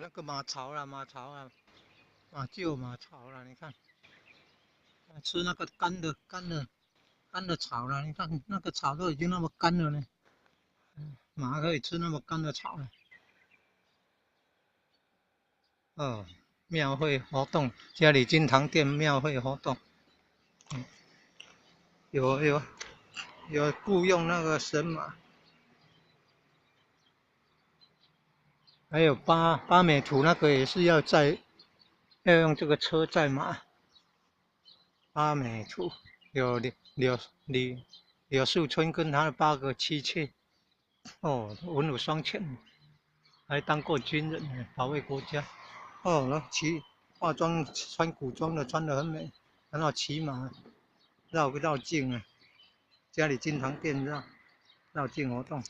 那個馬槽啦，馬槽啊，馬廄馬槽啦，你看，吃那個乾的乾的乾的草了，你看那個草都已經那麼乾了呢，馬可以吃那麼乾的草了。哦，廟會活動，佳里金堂殿廟會活動，有僱傭那個神馬。還有八美圖那個也是要載，要用這個車載馬。八美圖有柳樹春跟他的八個妻妾，哦，文武雙全，還當過軍人，保衛國家。哦，那騎化妝穿古裝的穿得很美，然後騎馬繞繞境啊，佳里金堂殿繞繞境活動。